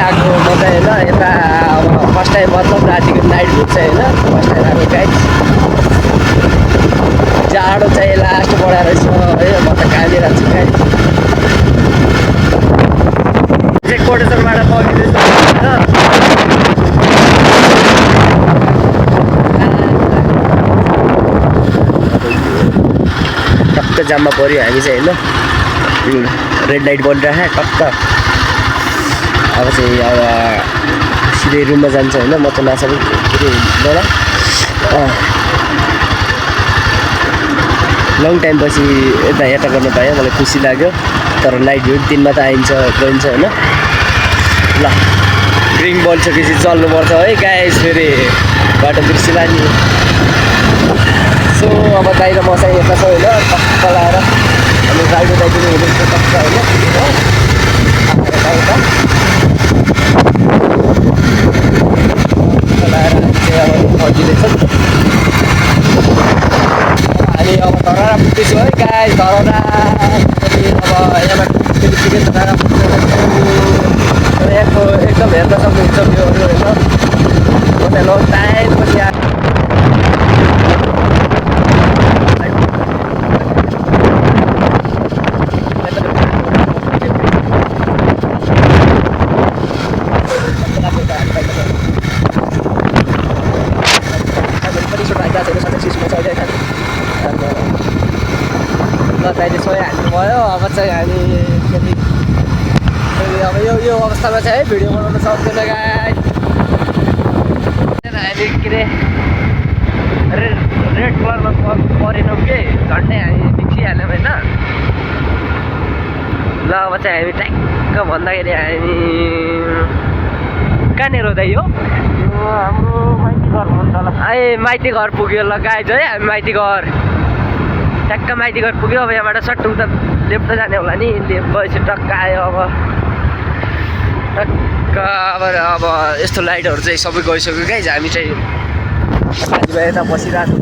आएको म चाहिँ होइन यता अब फर्स्ट टाइम मतलब रातिको नाइट भ्यू चाहिँ होइन फर्स्ट टाइम आएको गाइस जाडो चाहिँ लास्ट बढाएर रहेछ है म त कालिरहेको छु गाइस चाहिँ कोटेश्वरबाट पगिँदैछु होइन टक्क जाममा पऱ्यो हामी चाहिँ होइन रेड लाइट बलिरहेको टक्क अब चाहिँ अब सिधै रुममा जान्छ होइन म त नसबै के अरे हुँदैन लङ टाइम पछि यता गर्न पाएँ मलाई खुसी लाग्यो तर नाइट भ्यू दिनमा त आइन्छ गइन्छ होइन ल ड्रिङ बलिसकेपछि चल्नुपर्छ है गाइस फेरि बाटो बिर्सिला नि सो अब बाहिर म चाहिँ यता छ होइन टक्क लाएर अनि गाइडो दाइदिनु हुँदैछ टक्क होइन लाएर चाहिँ अब फर्किँदैछ हामी अब धरहरा पुग्दैछु है गाइस धरहरा अब यहाँबाट फेरि धरहरा पुग्दैछु यहाँको एकदम हेर्न सक्नुहुन्छ भ्यूहरू होइन म चाहिँ लङ टाइम पछि अहिले सोही हाल्नु भयो अब चाहिँ हामी अब यो अवस्थामा चाहिँ है भिडियो बनाउन सक्दैन गाइस हामी के अरे रेड कलरमा परेनौँ कि झन्डै हामी बिग्सिहाल्यौँ होइन ल अब चाहिँ हामी ट्याक्क भन्दाखेरि हामी कहाँनिर हुँदै हो हाम्रो माइती घर भन्छ ल माइती घर पुग्यो ल गाइस है हामी माइती घर ट्याक्क माइती घर पुग्यो अब यहाँबाट सट्ट उता लेफ्ट जाने होला नि लेफ्ट भएपछि टक्क आयो अब टक्क अब यस्तो लाइटहरू चाहिँ सबै गइसक्यो गाइस हामी चाहिँ दाजुभाइ यता बसिरहेको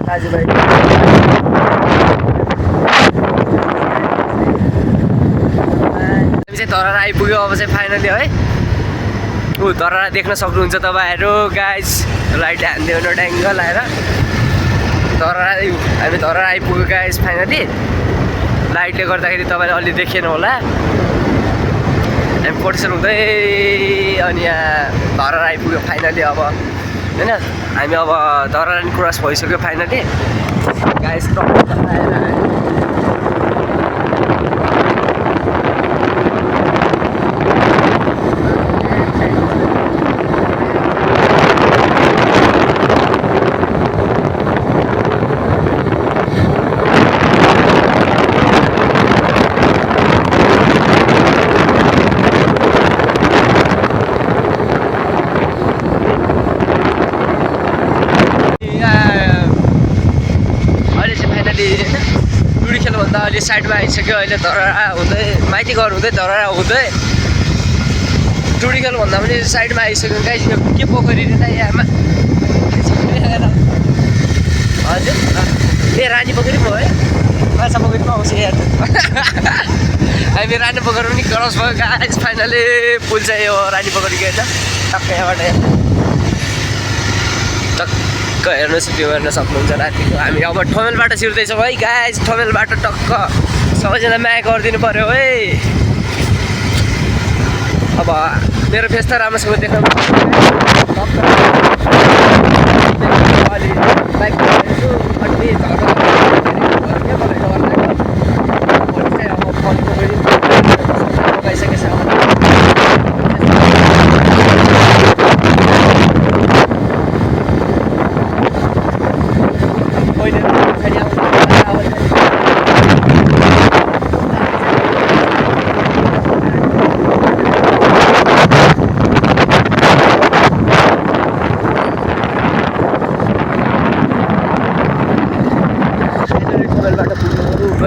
दाजुभाइ हामी चाहिँ धरहरा आइपुग्यो अब चाहिँ फाइनली है ऊ धरहरा देख्न सक्नुहुन्छ तपाईँहरू गाइस लाइट हानिदियो भने ड्याङ्ग लाएर धरहरा हामी धरहरा आइपुग्यो गाइस फाइनली लाइटले गर्दाखेरि तपाईँले अलि देखेन होला हामी कोटेश्वर हुँदै अनि यहाँ धरहरा आइपुग्यो फाइनली अब होइन हामी अब धरहरा नि क्रस भइसक्यो फाइनली गाइस टक्क आएर अहिले साइडमा आइसक्यो अहिले धरहरा हुँदै माइती घर हुँदै धरहरा हुँदै टुडी खेल भन्दा पनि साइडमा आइसक्यो गाइस यो के पोखरी रे त यहाँ हजुर ए रानी पोखरी पो है माछा पोखरी पो आउँछ यहाँ हामी रानी पोखरी पनि क्रस भयो गाइस फाइनली पुल चाहिँ यो रानी पोखरीको होइन टक्क यहाँबाट टक्क हेर्नुहोस् भ्यू हेर्न सक्नुहुन्छ रातिको हामी अब ठमेलबाट छिर्दैछौँ है गाइस ठमेलबाट टक्क सबैजना माया गरिदिनु पऱ्यो है अब मेरो फेस त राम्रोसँग देख्नु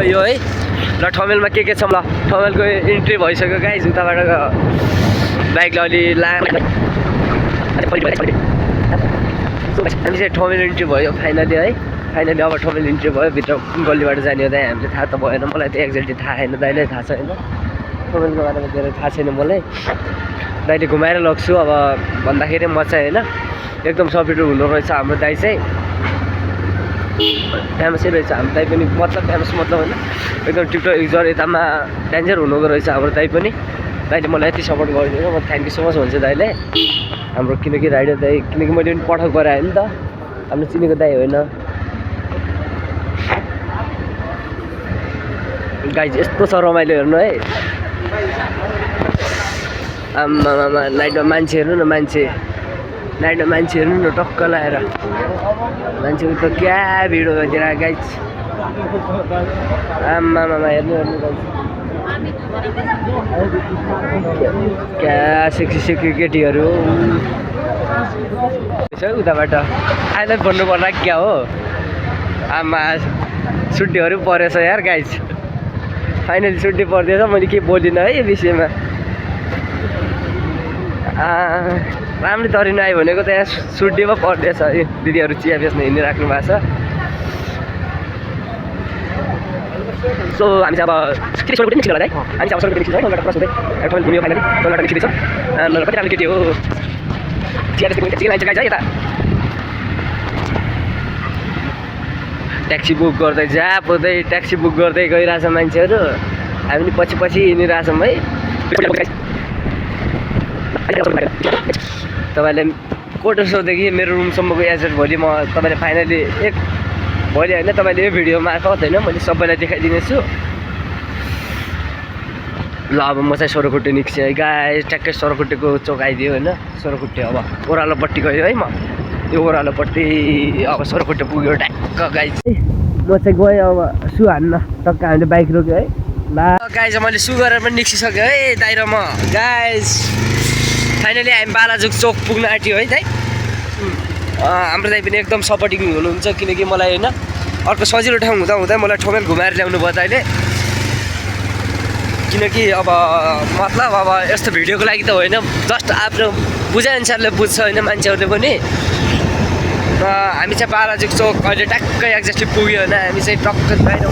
यो है ल ठमेलमा के छ ल ठमेलको इन्ट्री भइसक्यो गाइस उताबाट बाइकलाई अलि हामी चाहिँ ठमेल इन्ट्री भयो फाइनली है फाइनली अब ठमेल इन्ट्री भयो भित्र गल्लीबाट जाने हो दाइ हामीले थाहा त भएन मलाई त एक्ज्याक्टली थाहा छैन दाइलाई थाहा छ होइन मोबाइलको बारेमा धेरै थाहा छैन मलाई। दाइले घुमाएर लग्छु अब भन्दाखेरि म चाहिँ होइन एकदम सफिलो हुनु रहेछ हाम्रो दाइ चाहिँ। फेमसै रहेछ हाम्रो दाइ पनि, मतलब फेमस मतलब होइन एकदम टिकटक युजर यतामा डेन्जर हुनुको रहेछ हाम्रो दाइ पनि। दाइले मलाई यति सपोर्ट गरिदिनु, म थ्याङ्क यू सो मच भन्छु दाइले हाम्रो, किनकि राइडर दाइ, किनकि मैले पनि पठाउ गराएँ नि त, हाम्रो चिनेको दाइ होइन। गाइज यस्तो छ रमाइलो हेर्नु है। आम्मामा नाइटमा मान्छे हेर्नु न, नाइटमा मान्छे हेर्नु न टक्क लाएर, मान्छेको त क्या भिड भइदिएर गाइज। आम्मामा हेर्नु गाइज क्या सेक्सी केटीहरू उताबाट आइलाई भन्नु पर्ला क्या हो। आमा छुट्टीहरू परेछ यार गाइज, फाइनली छुट्टी पर्दैछ। मैले केही बोलिनँ है यो विषयमा। राम्रै तरिन आयो भनेको त यहाँ छुट्टीमा पर्दैछ। दिदीहरू चिया बेच्न हिँडिराख्नु भएको छ। सो हामी चाहिँ अब के सोल्गुटी निस्किनु होला है, हामी चाहिँ अब सोल्गुटी निस्किन्छ है। नलबाट क्रस हुँदै एकदमै घुम्यो फाइनली, नलबाट निस्किँदैछ। कति राम्रो केटी हो, चिया बेच्ने चिया लाइन्छ गाइज है। यता ट्याक्सी बुक गर्दै जाँदै ट्याक्सी बुक गर्दै गइरहेछ मान्छेहरू, हामी पनि पछि पछि हिँडिरहेछौँ है। तपाईँले कोटोसोदेखि मेरो रुमसम्मको एड्रेस भोलि म तपाईँले फाइनली भोलि होइन तपाईँले यो भिडियो मार्फत होइन मैले सबैलाई देखाइदिनेछु ल। अब म चाहिँ सोह्रखुट्टे निस्केँ है गाइस, ट्याक्कै सोह्रखुट्टेको चोक आइदियो होइन। सोह्रखुट्टे अब ओह्रालोपट्टि गयो है, म यो ओह्रालोपट्टि अब सोह्रखुट्टे पुग्यो ट्याक्क गाइस। म चाहिँ गएँ अब सु हान्न, टक्क हामीले बाइक रोक्यो है। ला गाइस मैले सु गरेर पनि निस्किसक्यो है दाइ र म। गाइस फाइनली हामी बालाजुक चोक पुग्न आँट्यो है दाइ। हाम्रो दाइ पनि एकदम सपोर्टिङ हुनुहुन्छ, किनकि मलाई होइन अर्को सजिलो ठाउँ हुँदा हुँदै मलाई ठोमेल घुमाएर ल्याउनु भयो दाइले। किनकि अब मतलब अब यस्तो भिडियोको लागि त होइन, जस्ट आफ्नो बुझाइअनुसारले बुझ्छ होइन मान्छेहरूले पनि। हामी चाहिँ बालाजुक चोक अहिले ट्याक्कै एक्ज्याक्टली पुग्यो होइन। हामी चाहिँ टक्क बाहिर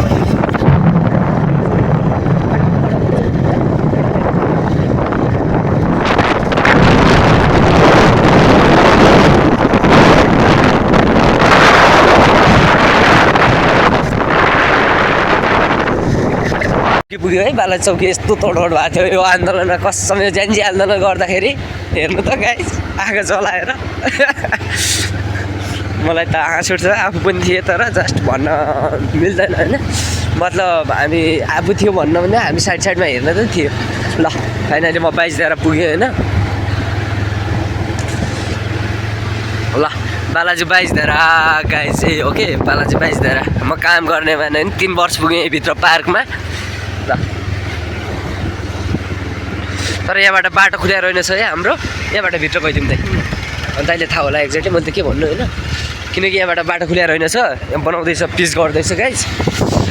पुग्यो है बालाजी चौकी। यस्तो तोडफोड भएको थियो यो आन्दोलनमा, कसम यो ज्यान्जी आन्दोलन गर्दाखेरि हेर्नु त गाइस आगो जलाएर। मलाई त हाँस उठ्छ, आफू पनि थिएँ तर जस्ट भन्न मिल्दैन होइन। मतलब हामी आफू थियो भन्न भने हामी साइडमा हेर्न त थियो। ल फाइनली म बाइसधारा पुगेँ होइन। ल बालाजी बाइसधारा गाइस ए ओके, बालाजी बाइसधारा। म काम गर्ने भने 3 वर्ष पुगेँ भित्र पार्कमा। ल तर यहाँबाट बाटो खुल्या रहेनछ है हाम्रो, यहाँबाट भित्र गइदिउँ दाइ। दाइले थाहा होला एक्ज्याक्टली मैले त के भन्नु होइन, किनकि यहाँबाट बाटो खुल्या रहेनछ, यहाँ बनाउँदैछ, पिच गर्दैछ गाइस।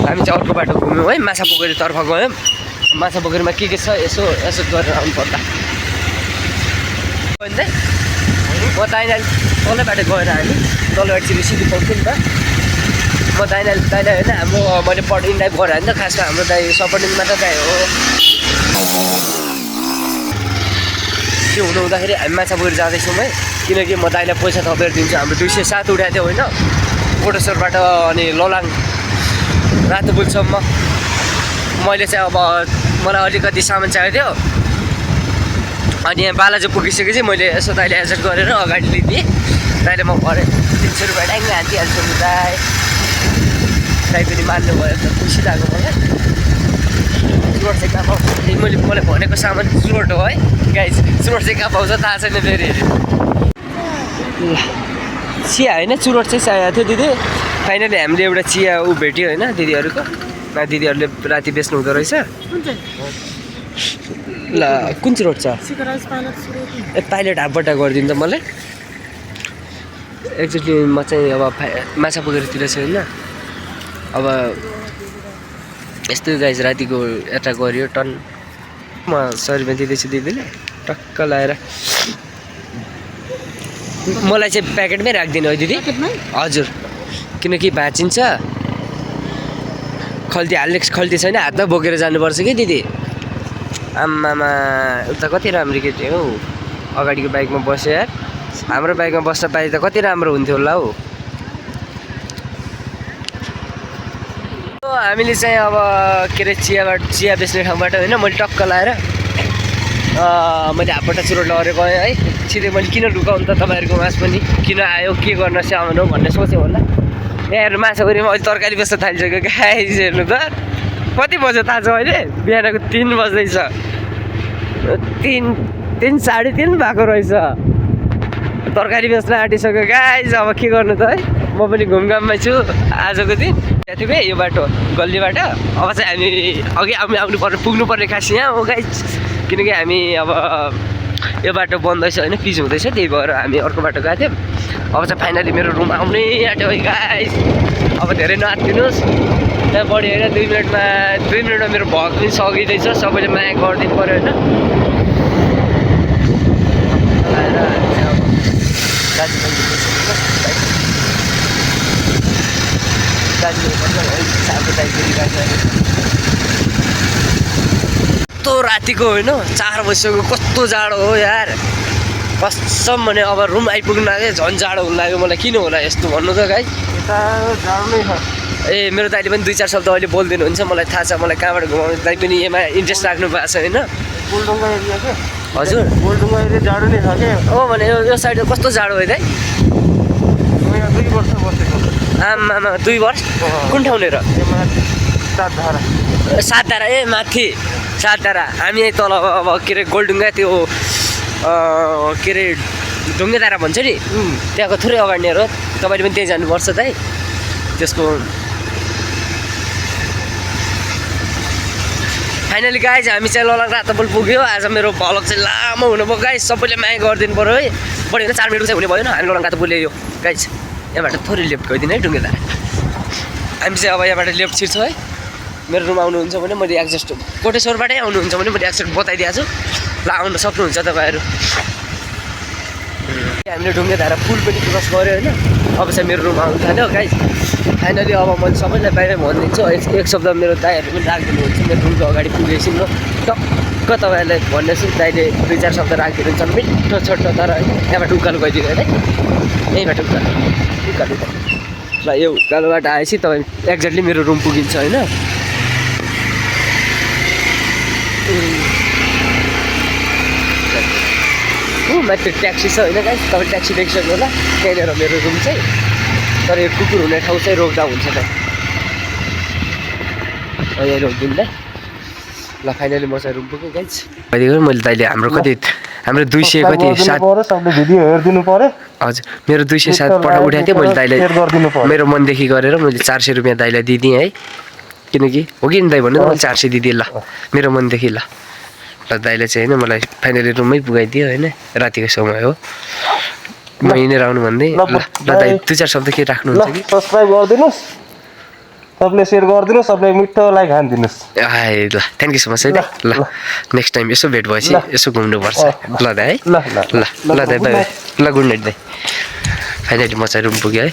हामी चाहिँ अर्को बाटो घुम्यौँ है, माछा पोखरीतर्फ गयौँ। माछा पोखरीमा के छ यसो गरेर आउनु पर्दा म दाइले तल्लै बाटो गएर हामी तल्लो एक्चुली सिधी पाउँथ्यो नि त। म दाइले होइन हाम्रो मैले पढ्ने टाइप गरेँ नि त, खासमा हाम्रो दाइ सपोर्टिङ मात्र दाइ हो। त्यो हुनु हुँदाखेरि हामी माछा पोखरी जाँदैछौँ है, किनकि म दाइलाई पैसा थपेर दिन्छु। हाम्रो 207 उठाएको थियो होइन कोटेश्वरबाट अनि लोलाङ रातोपुलसम्म। मैले चाहिँ अब मलाई अलिकति सामान चाहिएको थियो, अनि यहाँ बालाजी पुगिसकेपछि मैले यसो दाइले एडजस्ट गरेर अगाडि लिदिएँ। दाइले म भरे 300 रुपियाँ ट्याङ्ग हान्दिहाल्छु नि दाइ। दाइ पनि मान्नु भयो, त खुसी लाग्यो मलाई। चुरोट चाहिँ कहाँ पाउँछ, मैले भनेको सामान चुरोट हो है गाइस। चुरोट चाहिँ कहाँ पाउँछ थाहा छैन फेरि। ल चिया होइन चुरोट चाहिँ चाहिएको थियो दिदी। फाइनली हामीले एउटा चिया ऊ भेट्यो होइन दिदीहरूको, दिदीहरूले राति बेच्नु हुँदो रहेछ। ल कुन चुरोट छ? ए पाइलट हाफबाट गरिदिनु त मलाई एक्ज्याक्टली। म चाहिँ अब माछा पोखरीतिर छु होइन। अब यस्तो गाइस रातिको यात्रा गऱ्यो टन। म 100 रुपियाँ दिँदैछु दिदीले टक्क लाएर। मलाई चाहिँ प्याकेटमै राखिदिनु है दिदी। हजुर किनकि भाँचिन्छ, खल्ती हाल्ने खल्ती छैन, हातमा बोकेर जानुपर्छ कि दिदी। आम्मामा उता कति राम्रो केटी हौ अगाडिको बाइकमा बस्यो यार हाम्रो बाइकमा बस्न पाए त कति राम्रो हुन्थ्यो होला हौ हामीले चाहिँ अब के अरे चिया बेच्ने ठाउँबाट होइन मैले टक्क लाएर मैले हातबाट चुरोट लगेर गएँ है सिधै मैले किन लुकाउनु त तपाईँहरूको मास पनि किन आयो के गर्न स्याउनु भन्ने सोचेँ होला यहाँ माछागुरीमा अहिले तरकारी बेच्न थालिसक्यो गाइस हेर्नु त कति बज्यो थाहा छ अहिले बिहानको 3 बज्दैछ 3 साढे 3 भएको रहेछ तरकारी बेच्न आँटिसक्यो गाइस अब के गर्नु त है म पनि घुमघाममै छु आजको दिन त्यतिकै यो बाटो गल्लीबाट अब चाहिँ हामी अघि आउनु पर्ने पुग्नु पर्ने खास यहाँ हो गाइस किनकि हामी अब यो बाटो बन्दैछ होइन पिच हुँदैछ त्यही भएर हामी अर्को बाटो गएको थियौँ अब चाहिँ फाइनली मेरो रुम आउनै आँट्यो है गाइस अब धेरै नआत्तिनुहोस् त्यहाँ बढी होइन 2 मिनटमा मेरो भग पनि सकिँदैछ सबैले माया गरिदिनु पऱ्यो होइन कस्तो रातिको होइन 4 बजीसक्यो कस्तो जाडो हो यार कसम भने अब रुम आइपुग्न आयो झन् जाडो हुन लाग्यो मलाई किन होला यस्तो भन्नु त गाइस जाडो नै छ ए मेरो दाइले पनि 2-4 शब्द अहिले बोलिदिनुहुन्छ मलाई थाहा छ मलाई कहाँबाट घुमाउने दाइ पनि यसमा इन्ट्रेस्ट राख्नु भएको छ होइन गोलडुङ्गा एरिया के हजुर गोलडुङ्गा एरिया जाडो नै छ के हो भने यो साइड कस्तो जाडो हो दाइ म यहाँ 2 वर्ष बसेको आमामा 2 वर्ष कुन ठाउँनेर सातधारा ए माथि सातधारा हामी यहीँ तल अब के अरे गोलडुङ्गा त्यो के अरे ढुङ्गे धारा भन्छ नि त्यहाँको थोरै अगाडि हो तपाईँले पनि त्यहीँ जानुपर्छ दाइ त्यसको फाइनली गाइज हामी चाहिँ ललाङ रातोपुल पुग्यो आज मेरो भ्लग चाहिँ लामो हुनुभयो गाइज सबैले माया गरिदिनु पऱ्यो है बढी होइन 4 मिनट चाहिँ हुने भएन हामी ललाङ रातोपुल ल्यायो गाइज यहाँबाट थोरै लेफ्ट गइदिनु है ढुङ्गे धारा हामी चाहिँ अब यहाँबाट लेफ्ट छिर्छौँ है मेरो रुम आउनुहुन्छ भने मैले एक्जेस्ट कोटेश्वरबाटै आउनुहुन्छ भने मैले एक्जेस्ट बताइदिएको छु ल आउन सक्नुहुन्छ तपाईँहरू हामीले ढुङ्गे धारा पुल पनि क्रस गऱ्यो होइन अब चाहिँ मेरो रुम आउनु थाल्यो गाइस फाइनली अब मैले सबैलाई बाहिर भनिदिन्छु एक शब्द मेरो दाइहरू पनि राखिदिनुहुन्छ मेरो रुमको अगाडि पुगेपछि म टक्क तपाईँहरूलाई भन्नेछु दाइले 2-4 शब्द राखिदिनुहुन्छ मिठो छोटो तर यहाँबाट उकालो गइदिनु होइन यहीँबाट उकालो ल यो उकालोबाट आएपछि तपाईँ एक्ज्याक्टली मेरो रुम पुगिन्छ होइन माथि ट्याक्सी छ होइन गाइस तपाईँ ट्याक्सी देखिसक्नु होला त्यहाँनिर मेरो रुम चाहिँ तर यो कुकुर हुने ठाउँ चाहिँ रोक्दा हुन्छ त यहाँ रोकिदिँदा ल फाइनली म चाहिँ रुम पुगेँ गाइस मैले दाइले हाम्रो 200 कति 7 सबले भिडियो हेरिदिनु पर्यो हजुर मेरो 207 उठाएको थिएँ मैले दाइलाई मेरो मनदेखि गरेर मैले 400 रुपियाँ दाइलाई दिइदिएँ है किनकि हो कि दाइ भन्नु मैले 400 दिइदिएँ ल मेरो मनदेखि ल दाइले चाहिँ होइन मलाई फाइनली रुममै पुगाइदियो होइन रातिको समय हो म हिँडेर आउनु भन्दै ल दाइ 2-4 शब्द के राख्नुहुन्छ कि सब्सक्राइब गरिदिनुहोस् सबले सेयर गरिदिनुहोस् सबले मिठो लाइक हानिदिनुहोस् ल थ्याङ्क यू सो मच है ल नेक्स्ट टाइम यसो भेट भएपछि यसो घुम्नुपर्छ ल दाइ है ल दाइ बाई ल गुड नाइट दाइ फाइनली म चाहिँ रुम पुगेँ है